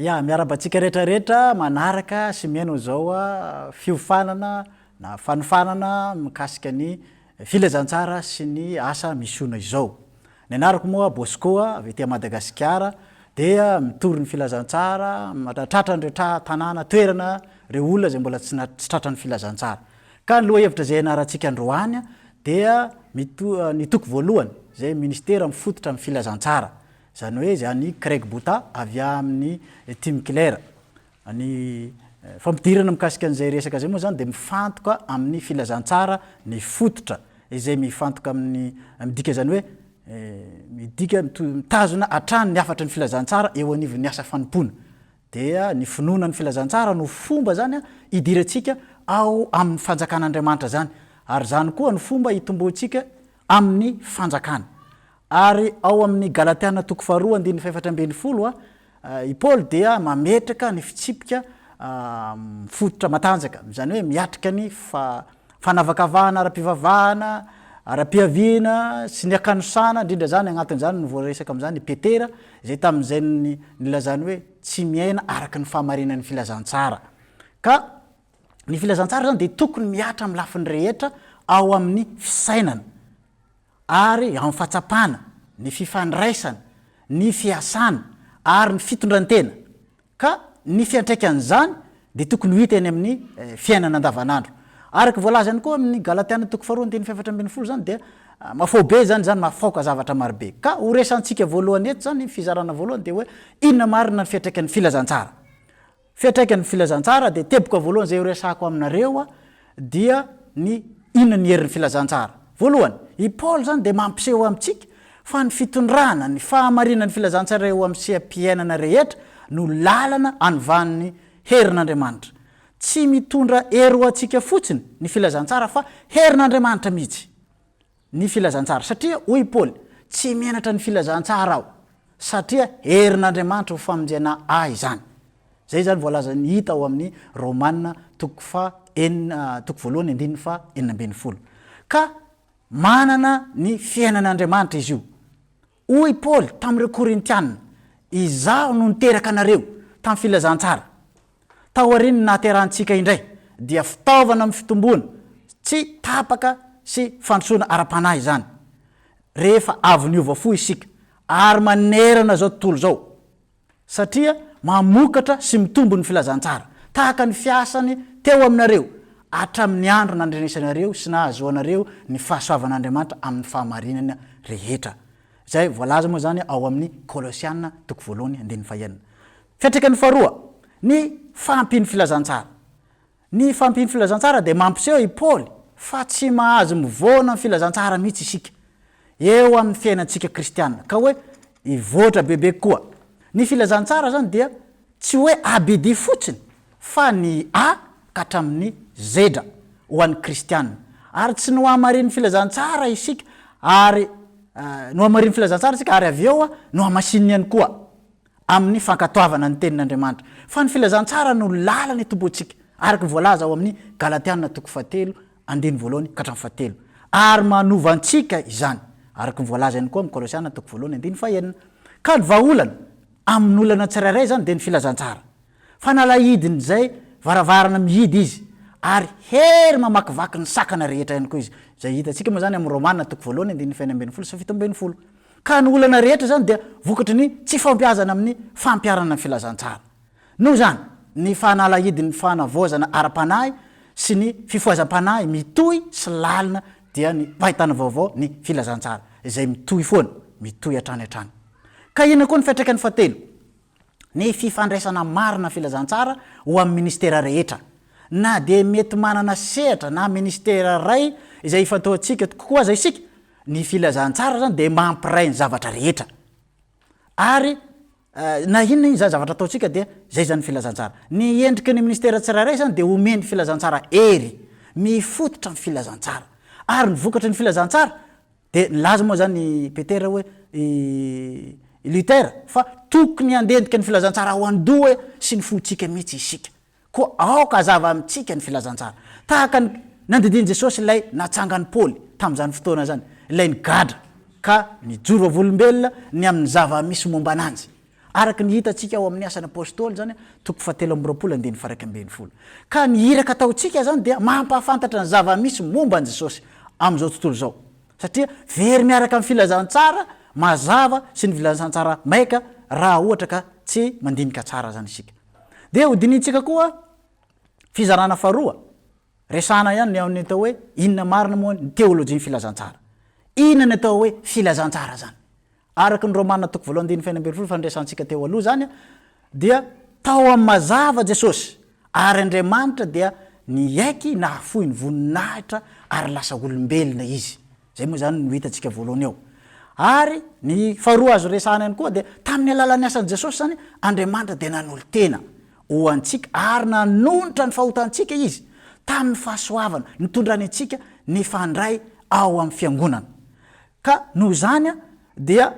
Ya, miarahaba antsika rehetra rehetra manaraka sy mihaino izao fiofanana na fanofanana mikasika ny filazantsara sy ny asa misiona izao. Ny anarako moa Bosco avy aty Madagasikara dia mitory ny filazantsara mahatratra an'ireo tra tanàna toerana ireo olona izay mbola tsy tsy tratran'ny filazantsara. Ka ny lohahevitra izay ianarantsika androany dia mito ny toko voalohany izay ministera mifototra amin'ny filazantsara. Izany hoe izay an'i Craig Botha avy amin'ny Team Claire. Ny fampidirana mikasika an'izay resaka izay moa izany dia mifantoka amin'ny filazantsara ny fototra izay mifantoka amin'ny midika izany hoe midika mitazona hatrany ny hafatry ny filazantsara eo anivon'ny asa fanompoana. Dia ny finoana ny filazantsara no fomba izany hidirantsika ao amin'ny fanjakan'Andriamanitra izany ary izany koa no fomba hitomboantsika amin'ny fanjakana. Ary ao amin'ny Galatiana toko faharoa andininy fahefatra ambinifolo, i Paoly dia mametraka ny fitsipika mifototra matanjaka, izany hoe miatrika ny fanavakavahana ara-pivavahana, ara-piaviana sy ny hakanosana, indrindra izany agnatin'izany no voaresaka amin'izany i Petera, izay tamin'izay nilazany hoe tsy miaina araka ny fahamarinan'ny filazantsara. Ka ny filazantsara izany dia tokony mihatra amin'ny lafiny rehetra ao amin'ny fisainana. ary amin'ny fahatsapana, ny fifandraisana, ny fiasana ary ny fitondran-tena, ka ny fiantraikan'izany dia tokony ho hita eny amin'ny fiainana andavanandro. Araka ny voalaza ihany koa amin'ny Galatiana toko faharoa andininy fahefatra ambinifolo izany dia mafaobe izany izany mahafaoka zavatra marobe. Ka ho resantsika voalohany eto izany ny fizarana voalohany dia hoe inona marina ny fiantraikan'ny filazantsara. Fiantraikan'ny filazantsara dia teboka voalohany izay horesahako aminareo dia ny inona ny herin'ny filazantsara. Voalohany, i Paoly izany dia mampiseho amintsika fa ny fitondrana ny fahamarinan'ny filazantsara eo amin'ny seha-piainana rehetra no lalana anovan'ny herin'Andriamanitra. Tsy mitondra hery ho antsika fotsiny ny filazantsara fa herin'Andriamanitra mihitsy. Ny filazantsara. Satria, hoy i Paoly, Tsy menatra ny filazantsara aho, satria herin'Andriamanitra ho famonjena ahy izany. Izay izany voalazan'ny hita ao amin'ny Romana toko faha enina, toko voalohany andininy faha 16. Ka manana ny fiainan'Andriamanitra izy io. Hoy i Paoly tamin'ireo Korintiana, Izaho no niteraka anareo tamin'ny filazantsara. Taorian'ny nahaterahantsika indray, dia fitaovana amin'ny fitomboana tsy tapaka sy fandrosoana ara-panahy izany, rehefa avy niova fo isika, ary manerana izao tontolo izao. Satria mamokatra sy mitombo ny filazantsara, tahaka ny fiasany teo aminareo hatramin'ny andro nandrenesanareo sy nahazoanareo ny fahasoavan'Andriamanitra amin'ny fahamarinana rehetra. Izay voalaza moa izany ao amin'ny Kolosiana toko voalohany andininy fahenina. Fiantraikany faharoa, ny fahampian'ny filazantsara. Ny fahampian'ny filazantsara dia mampiseho i Paoly fa tsy mahazo mivoana amin'ny filazantsara mihitsy isika eo amin'ny fiainantsika kristiana, ka hoe hivoatra bebe kokoa. Ny filazantsara izany dia tsy hoe ABD fotsiny fa ny A ka hatramin'ny Z ho an'ny kristiana. Ary tsy nohamarinin'ny filazantsara isika ary nohamarinin'ny filazantsara isika ary avy eo nohamasininy ihany koa. amin'ny fankatoavana ny Tenin'Andriamanitra, fa ny filazantsara no lalana itompoantsika, araka ny voalaza ao amin'ny Galatiana toko fahatelo, andininy voalohany ka hatramin'ny fahatelo, ary manova antsika izany, araka ny voalaza ihany koa amin'ny Kolosiana toko voalohany andininy fahenina. Ka ny vahaolana amin'ny olana tsirairay izany dia ny filazantsara. Fanalahidin'izay varavarana mihidy izy, ary hery mamakivaky ny sakana rehetra ihany koa izy, izay hitantsika moa izany amin'ny Romana toko voalohany andininy fahenina ambinifolo sy 17. Ka ny olana rehetra izany dia vokatry ny tsy fahombiazana amin'ny fampiharana ny filazantsara. Noho izany, ny fanalahidin'ny fanavaozana ara-panahy sy ny fifohazam-panahy mitohy sy lalina dia ny fahitana vaovao ny filazantsara, izay mitohy foana, mitohy hatrany hatrany. Ka inona koa ny fiantraikany fahatelo? Ny fifandraisana marina filazantsara ho amin'ny ministera rehetra. Na dia mety manana sehatra na ministera iray izay ifantohantsika kokoa aza isika, ny filazantsara izany dia mampiray ny zavatra rehetra. Ary na inona inona izany zavatra ataontsika dia izay izany ny filazantsara. Ny endriky ny ministera tsirairay izany dia omen'ny filazantsara hery, mifototra amin'ny filazantsara. Ary ny vokatry ny filazantsara Dia nilaza moa izany i Petera hoe, i Luther, fa tokony handentika ny filazantsara ao an-doha sy ny fontsika mihitsy isika. Koa aoka hazava amintsika ny filazantsara. Tahaka ny nandidian'i Jesosy ilay natsangan'i Paoly tamin'izany fotoana izany, ilay nigadra ka nijoro vavolombelona ny amin'ny zava-misy momba ananjy. Araka ny hitantsika ao amin'ny Asan'ny Apostoly izany, toko fahatelo amby 20 andininy faha-11. Ka ny iraka ataontsika izany dia mampahafantatra ny zava-misy momba an'i Jesosy amin'izao tontolo izao. Satria very miaraka amin'ny filazantsara mazava sy ny filazantsara maika raha ohatra ka tsy mandinika tsara izany isika. Dia hodinihintsika koa fizarana faharoa, resahana ihany ny amin'ny atao hoe inona marina moa ny teolojian'ny filazantsara. Inona ny atao hoe filazantsara izany? Araka ny Romana toko voalohany andininy faha-16 fa niresahantsika teo aloha izany dia tao amin'ny mazava Jesosy ary Andriamanitra dia niaiky nahafoy ny voninahitra ary lasa olombelona Izy. Izay moa izany no hitantsika voalohany eo. Ary ny faharoa azo resahana ihany koa dia tamin'ny alalan'ny asan'i Jesosy izany Andriamanitra dia nanolo-tena ho antsika ary nanonitra ny fahotantsika Izy tamin'ny fahasoavana nitondrany antsika nifandray ao amin'ny fiangonana. Ka noho izany dia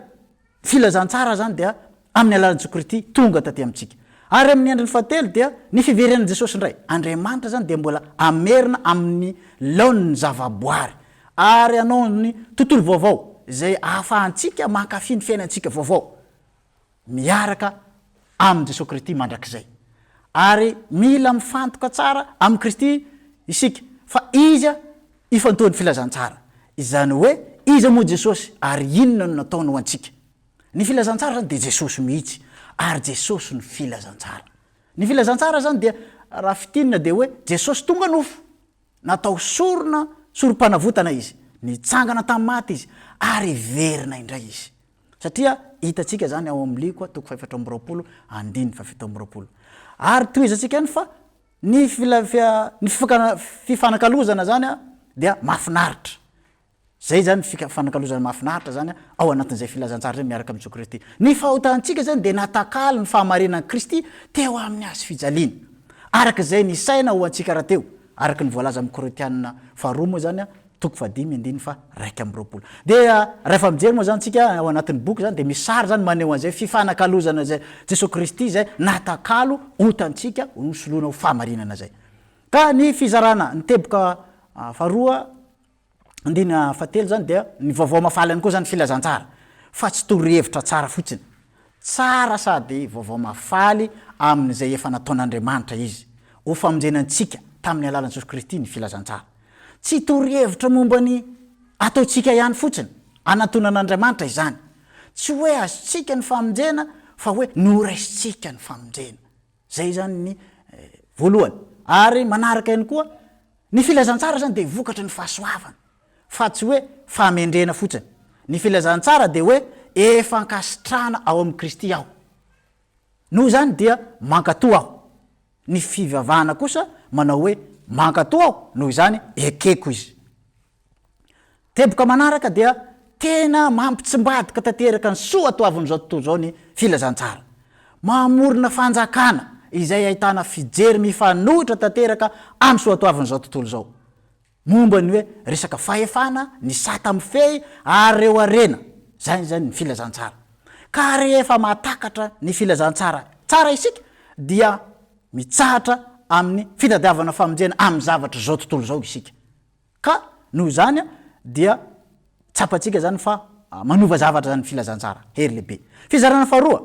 filazantsara izany dia amin'ny alalan'i Jesoa Kristy tonga taty amintsika. Ary amin'ny endriny fahatelo dia ny fiverenan'i Jesosy indray. Andriamanitra izany dia mbola hamerina amin'ny laoniny ny zavaboary ary hanao ny tontolo vaovao izay ahafahantsika mankafy ny fiainantsika vaovao. miaraka amin'i Jesoa Kristy mandrakizay. Ary mila mifantoka tsara amin'i Kristy isika fa Izy ifantohan'ny filazantsara. Izany hoe iza moa Jesosy ary inona no nataony ho antsika. Ny filazantsara izany dia Jesosy mihitsy ary Jesosy no filazantsara. Ny filazantsara izany dia raha fintinina dia hoe Jesosy tonga nofo. Natao sorona sorom-panavotana Izy, nitsangana tamin'ny maty Izy ary hiverina indray Izy. Satria hitantsika izany ao amin'ny Lioka toko fahefatra amby 20 andininy faha-27. Ary tohizantsika ihany fa ny fila, ny fifanakalozana izany dia mahafinaritra. Izay izany fifanakalozana mahafinaritra izany ao anatin'izay filazantsara izay miaraka amin'i Jesoa Kristy. Ny fahotantsika izany dia natakalo ny fahamarinan'i Kristy teo amin'ny hazo fijaliana. Araka izay nisaina ho antsika rahateo, araka ny voalaza amin'ny Korintiana faharoa moa izany, toko fahadimy andininy faha-21. Dia rehefa mijery moa izany tsika ao anatin'ny boky izany dia misy sary izany maneho an'izay fifanakalozana izay Jesoa Kristy izay natakalo otantsika ho nosoloina ho fahamarinana izay. Ka ny fizarana ny teboka faharoa Andininy fahatelo izany dia ny vaovao mahafaly ihany koa izany filazantsara fa tsy torohevitra tsara fotsiny. Tsara sady vaovao mahafaly amin'izay efa nataon'Andriamanitra izy ho famonjena antsika tamin'ny alalan'i Jesosy Kristy ny filazantsara. Tsy torohevitra momba ny ataontsika ihany fotsiny anatonan'Andriamanitra izany. Tsy hoe azontsika ny famonjena fa hoe noraisintsika ny famonjena. Izay izany ny voalohany. Ary manaraka ihany koa, ny filazantsara izany dia vokatry ny fahasoavana, fa tsy hoe fahamendrehana fotsiny. Ny filazantsara dia hoe efa ankasitrahana ao amin'i Kristy aho. Noho izany dia mankatò aho. Ny fivavahana kosa manao hoe mankatò aho, noho izany ekeko izy. Teboka manaraka dia tena mampitsimbadika tanteraka ny soatoavin'izao tontolo izao ny filazantsara. Mamorona fanjakana izay ahitana fijery mifanohitra tanteraka amin'ny soatoavin'izao tontolo izao momba ny hoe resaka fahefana, ny sata mifehy ary ireo harena. Izany izany ny filazantsara. Ka rehefa mahatakatra ny filazantsara tsara isika dia mitsahatra amin'ny fitadiavana famonjena amin'ny zavatr'izao tontolo izao isika. Ka noho izany dia tsapantsika izany fa manova zavatra izany ny filazantsara. Hery lehibe. Fizarana faharoa,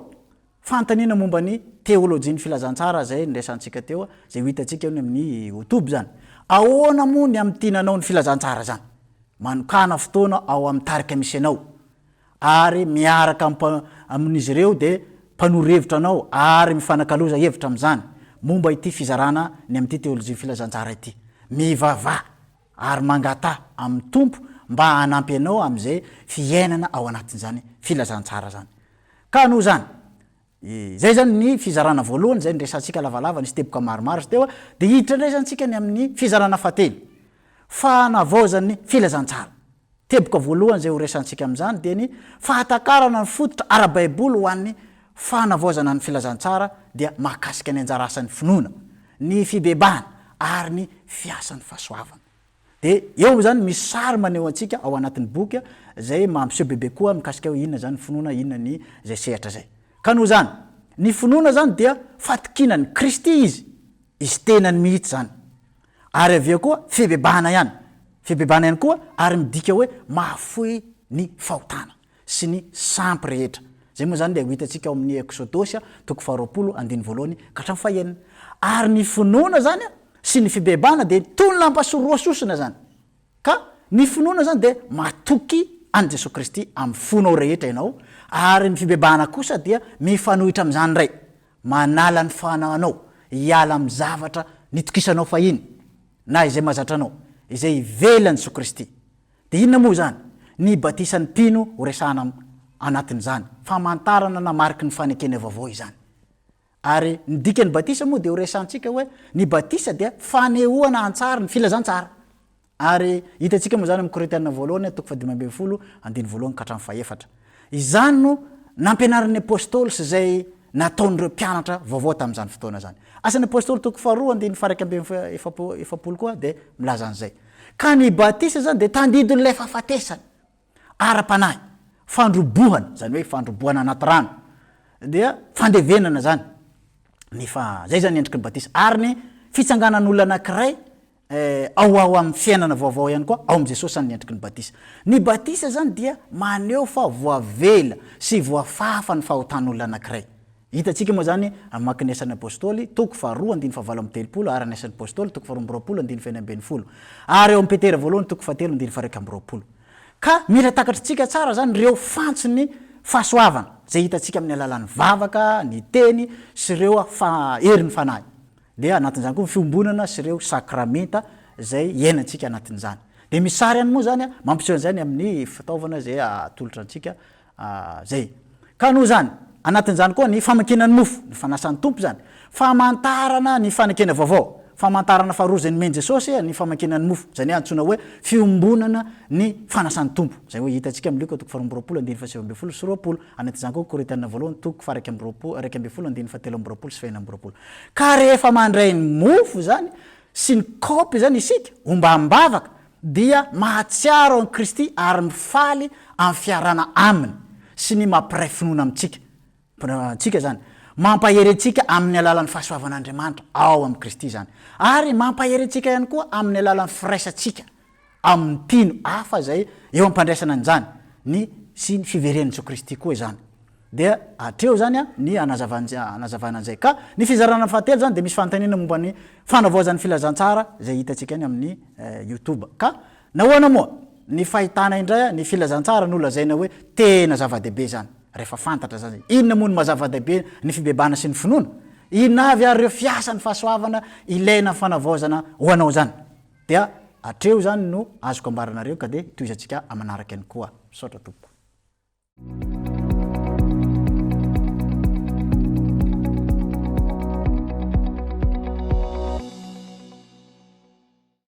fanontaniana momba ny teolojian'ny filazantsara izay niresahantsika teo, izay ho hitantsika eo amin'ny youtube izany. Ahoana moa ny hamintinanao ny filazantsara izany? Manokàna fotoana ao amin'ny tarika misy anao, ary miaraka amin'izy ireo dia mpanoro hevitra anao ary mifanakaloza hevitra amin'izany momba ity fizarana ny amin'ity teolojia filazantsara ity. Mivavaha ary mangataha amin'ny Tompo mba hanampy anao amin'izay fiainana ao anatin'izany filazantsara izany. Ka noho izany, izay izany ny fizarana voalohany izay niresahantsika lavalava, nisy teboka maromaro izy teo, dia hiditra indray izany tsika ny amin'ny fizarana fahatelo, fanavaozan'ny filazantsara. Teboka voalohany izay horesahantsika amin'izany dia ny fahatakarana ny fototra ara-baiboly ho an'ny fanavaozana ny filazantsara dia mahakasika ny anjara asan'ny finoana, ny fibebahana ary ny fiasan'ny fahasoavana. Dia eo izany misy sary maneho antsika ao anatin'ny boky izay mampiseho bebe koa mikasika hoe inona izany ny finoana, inona ny izay sehatra izay. Ka noho izany, ny finoana izany dia fatokiana an'i Kristy Izy, Izy tenany mihitsy izany. Ary avy eo koa fibebahana ihany, fibebahana ihany koa ary midika hoe mahafoy ny fahotana sy ny sampy rehetra. Izay moa izany dia ho hitantsika ao amin'ny Eksodosy toko faharoapolo andininy voalohany ka hatramin'ny fahenina. Ary ny finoana izany sy ny fibebahana dia toy ny lampa sy roa sosona izany. Ka ny finoana izany dia matoky an'i Jesoa Kristy amin'ny fonao rehetra ianao, ary ny fibebahana kosa dia mifanohitra amin'izany indray, manala ny fananao hiala amin'ny zavatra nitokisanao fahiny na izay mahazatra anao, izay ivelan'i Jesoa Kristy. Dia inona moa izany? Ny batisan'ny mpino ho resahana anatin'izany, famantarana na mariky ny fanekena vaovao izany. Ary ny dikan'ny batisa moa dia ho resahantsika hoe ny batisa dia fanehoana an-tsary ny filazantsara. Ary hitantsika moa izany amin'ny Korintiana voalohany toko fahadimy ambin'ny folo andininy voalohany ka hatramin'ny fahefatra. Izany no nampianarin'ny Apostoly sy izay nataon'ireo mpianatra vaovao tamin'izany fotoana izany. Asan'ny Apostoly toko faharoa andininy faha-iraika amby efapolo koa dia milaza an'izay. Ka ny batisa izany dia tandindon'ilay fahafatesana. ara-panahy, fandrobohana, izany hoe fandrobohana anaty rano, dia fandevenana izany, ny fa, izay izany ny endriky ny batisa, ary ny fitsanganan'olona anankiray ao ao amin'ny fiainana vaovao ihany koa ao amin'i Jesosy izany ny endriky ny batisa. Ny batisa izany dia maneho fa voavela sy voafafa ny fahotan'olona anankiray. Hitantsika moa izany mamaky ny Asan'ny Apostoly, toko faharoa andininy fahavalo amby telopolo, ary ny Asan'ny Apostoly, toko faharoa amby roapolo andininy fahenina ambin'ny folo, ary ao amin'ny Petera voalohany, toko fahatelo andininy faha-iraika amby roapolo. Ka mila takatritsika tsara izany ireo fantson'ny fahasoavana izay hitantsika amin'ny alalan'ny vavaka, ny teny, sy ireo herin'ny Fanahy. Dia anatin'izany koa ny fiombonana sy ireo sakramenta izay iainantsika anatin'izany. Dia misy sary ihany moa izany mampiseho an'izany amin'ny fitaovana izay atolotra antsika Zay. Ka noho izany, anatin'izany koa ny famakiana ny mofo, ny fanasan'ny Tompo izany, famantarana ny fanekena vaovao, famantarana faharoa izay nomen'i Jesosy ny famakiana ny mofo, izany hoe antsoina hoe fiombonana ny fanasan'ny Tompo, izay hoe hitantsika amin'ny Lioka toko faharoa amby roapolo andininy fahasivy ambin'ny folo sy roapolo, anatin'izany koa Korintiana voalohany toko faha iraika amby roapolo, 11 andininy fahatelo amby roapolo sy fahenina amby roapolo. Ka rehefa mandray ny mofo izany sy ny kaopy izany isika, ombam-bavaka, dia mahatsiaro an'i Kristy ary mifaly amin'ny fiarahana Aminy sy ny mampiray finoana amintsika, antsika izany, mampahery antsika amin'ny alalan'ny fahasoavan'Andriamanitra ao amin'i Kristy izany, ary mampahery antsika ihany koa amin'ny alalan'ny firaisantsika amin'ny mpino hafa izay eo am-pandraisana an'izany, ny sy ny fiverenan'i Jesoa Kristy koa izany. Dia hatreo izany ny hanazavana an'izay. Ka ny fizarana fahatelo izany dia misy fanontaniana momba ny fanavaozan'ny filazantsara izay hitantsika any amin'ny youtube. Ka nahoana moa ny fahitana indray ny filazantsara no lazaina hoe tena zava-dehibe izany rehefa fantatra izany. Inona moa no maha zava-dehibe ny fibebahana sy ny finoana? Inona avy ary ireo fiasan'ny fahasoavana ilaina amin'ny fanavaozana ho anao izany? Dia hatreo izany no azoko ambara anareo ka dia tohizantsika manaraka ihany koa. Misaotra tompoko.